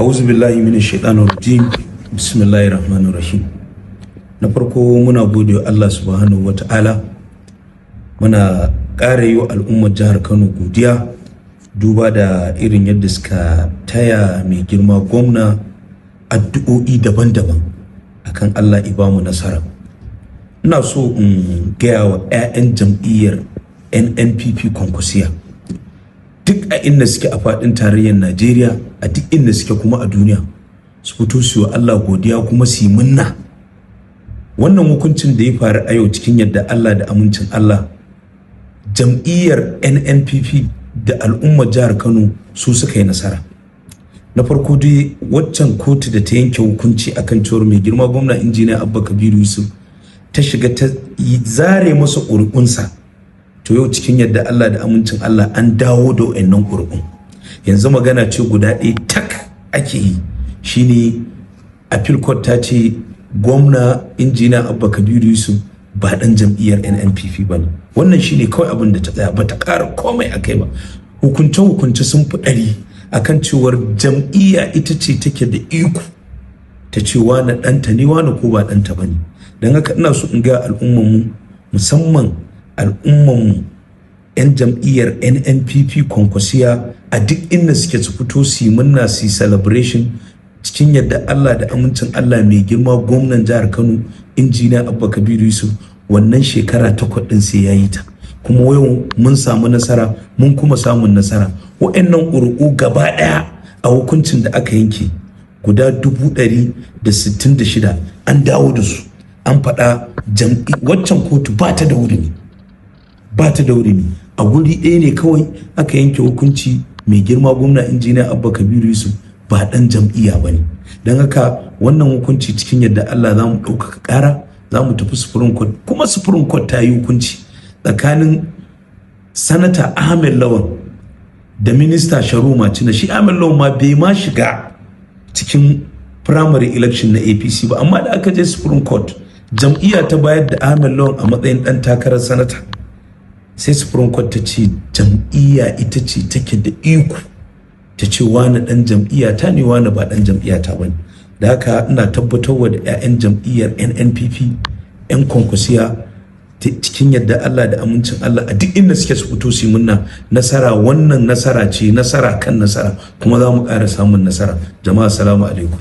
A'udhu billahi minash shaitanir rajim. Bismillahir rahmanir rahim. Na farko, muna gode wa Allah subhanahu wata'ala, muna ƙara yi wa al'ummar jihar Kano godiya, duba da irin yadda suka taya mai girma gwamna addu'o'i daban-daban akan Allah ya bamu nasara. Ina so in gaya wa 'ya'yan jam'iyyar NNPP Kwankwasiya, duk a inda suke a faɗin tarayyar Najeriya, a duk inda suke kuma a duniya, su fito su yi wa Allah godiya kuma su yi munna. Wannan hukuncin da ya faru a yau, cikin yadda Allah da amincin Allah, jam'iyyar NNPP da al'ummar jihar Kano su suka yi nasara. Na farko dai, waccan kotu da ta yanke hukunci akan cewar mai girma gwamna Injiniya Abba Kabiru Yusuf, ta shiga ta zare masa ƙuri'unsa, to yau cikin yadda Allah da amincin Allah an dawo da wayannan ƙuri'un. Yanzu magana ce guda ɗaya tak ake yi, shine appeal court ta ce gwamna Injiniya Abba Kabiru Yusuf ba ɗan jam'iyyar NNPP ba ne. Wannan shine kawai abin da ta tsaya, ba ta ƙara komai a kai ba. Hukunce hukunce sun fi 100 akan cewar jam'iyya ita ce take da iko ta ce wani ɗanta ne, wani ko ba ɗanta ba ne. Don haka ina so in ga al'ummarmu, musamman al'ummarmu 'yan jam'iyyar NNPP Kwankwasiya, a duk inda suke, su fito su yi murna, su yi celebration. Cikin yadda Allah da amincin Allah, mai girma gwamnan jihar Kano Injiniya Abba Kabiru Yusuf, wannan shekara 8 ɗin sai ya yi ta. Kuma yau mun samu nasara, mun kuma samun nasara. Wa'annan ƙuri'u gaba ɗaya a hukuncin da aka yanke, guda 166,000, an dawo da su. An faɗa waccan kotu ba ta da wuri, ba ta da wuri. A guri ɗaya ne kawai aka yanke hukunci mai girma gwamna Injiniya Abba Kabiru Yusuf ba ɗan jam'iyya ba ne. Don haka wannan hukunci, cikin yadda Allah, za mu ɗaukaka ƙara, za mu tafi Supreme Court. Kuma Supreme Court ta yi hukunci tsakanin Sanata Ahmed Lawan da Minista Sharoma Machina. Shi Ahmed Lawan ma bai ma shiga cikin primary election na APC ba, amma da aka je Supreme Court, jam'iyya ta bayar da Ahmed Lawan a matsayin ɗan takarar sanata. Sai Supreme Court ta ce jam'iyya ita ce take da iko ta ce wani ɗan jam'iyya ta ne, wani ba ɗan jam'iyya ta bane. Da haka ina tabbatarwa da 'ya'yan jam'iyyar NNPP, 'yan Kwankwasiya, cikin yadda Allah da amincin Allah, a duk inda suke su fito su yi munna nasara. Wannan nasara ce, nasara kan nasara, kuma za mu ƙara samun nasara. Jama'a, salamu alaikum.